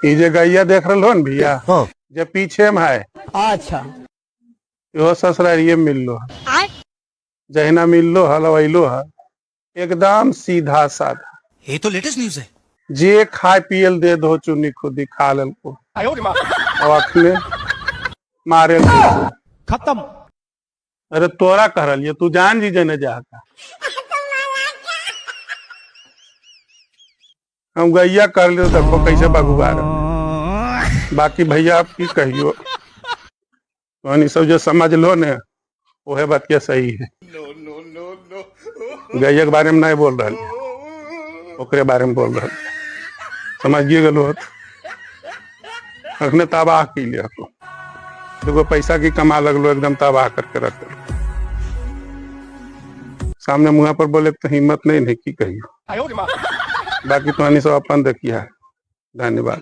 ई जे गैया देख रहे हो न भैया, हाँ। जे पीछे में है। अच्छा। इहो ससुरारिये मिललो है, जहिना मिललो हल अलो है, एकदम सीधा साधा। ये तो लेटेस्ट न्यूज है। जे खाए पियल दे दो, चुन्नी खुदी खा लेलको। और अखने मारे। खत्म। अरे तोरा कह रही, तू जान जी जने जाता। हम गैया कर लियो, देखो कैसे बगुआ रहे। बाकी भैया, आप की कहियो, तोहनी सब जो समझ लो ने, वह बात के सही है। गैया के बारे में नहीं बोल रहा, ओकरे बारे में बोल रहा, समझिए गलो। अखने तबाह की लिया तो देखो, पैसा की कमा लगलो, एकदम तबाह करके रख देलो। सामने मुँह पर बोले तो हिम्मत नहीं, नहीं की कहियो। बाकी तो सब अपन देखिए। धन्यवाद।